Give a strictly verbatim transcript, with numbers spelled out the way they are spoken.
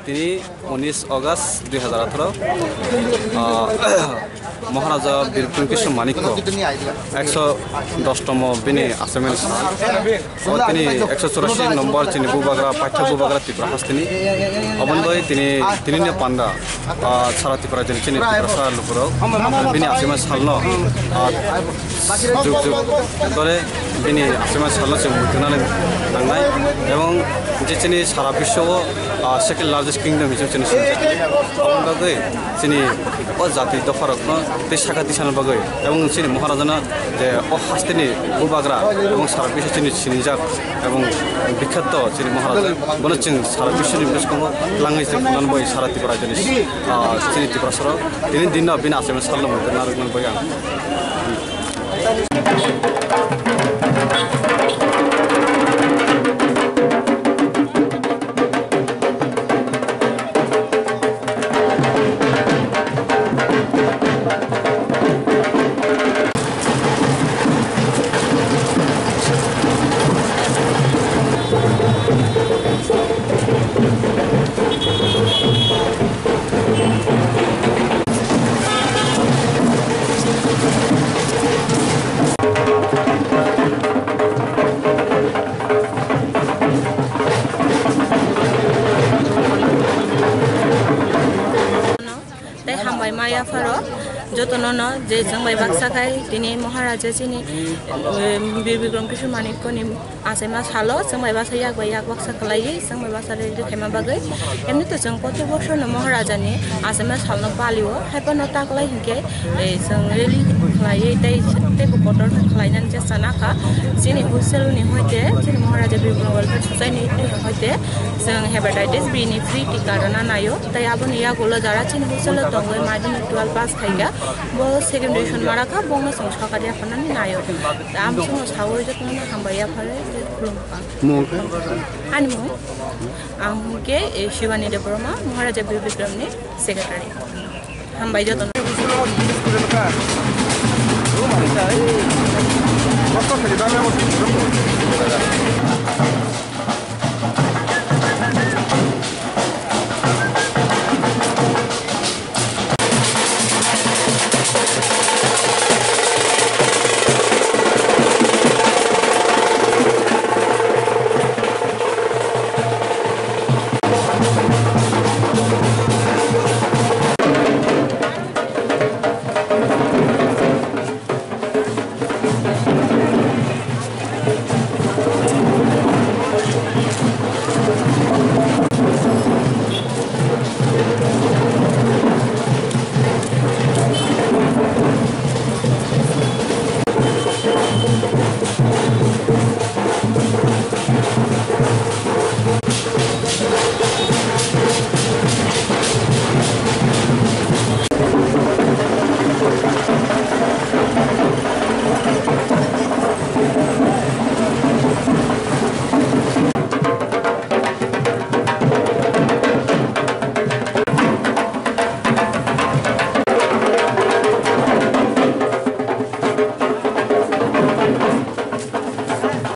Tini unis August dui hazar atharo, ah, Maharaja Bir Bikram Kishore Manikko ekso dosh tomo bini achievement sal. O tini ekso churashi nombor chini bubagra, paitha bubagra Tripura hasteni. Oboni bai tini, tini ni panda, ah, sara Tripura jani chini Tiprasa lukurok bini achievement salno, ah, juk juk dole bini achievement salno chwng muitunani nangnai. Ebong je chini sara biswo o, ah, second largest kingdom hisab chini sinijak. Oboni bagwi chini o jati dopharokno tei saka tisana bagwi ebong chini Maharajano je o hasteni bubagra ebong sara biswo chini sinijak ebong bikhyato chini Maharaja, bono chwng sara biswoni bwskango twlangwi se khwnanwi sara Tripura rajyoni, ah, chini Tiprasarok tini dinno bini achievement salno muitu narwknani bagwi ang. Tei hambai ma yapharo jotono no je chwng bai baksa khai tini Maharaja chini, em, Bir Bikram Kishore Manikko ni achaima salo chwng bai baksa yak bai yak baksa khlaiwi chwng bai baksa rally khaima bagwi. Emni to chwng proti bosor no Maharaja ni achaima salno palio, haiphano taklai hinkhe, eh, chwng rally khlaiwi tei, teibo kotor khe khlainani chesta nakha. Chini hostel ni hoite, chini Maharaja Bir Bikram Welfare Society ni hoite chwng hepatitis B ni free tika rwna naio. Tei aboni yagulo jara chini hostel o tongwi madhyamik twelve pass khaikha, bo second division marakha, bongno chwng sokari yapharnani naio. Tei amsongno sawi jotono hambai yaphare tei khulumkha. Mung khe? Ani mung? Ang hwnkhe, eh, Shivani Debbarma, Maharaja Bir Bikram ni secretary. Hambai jotono.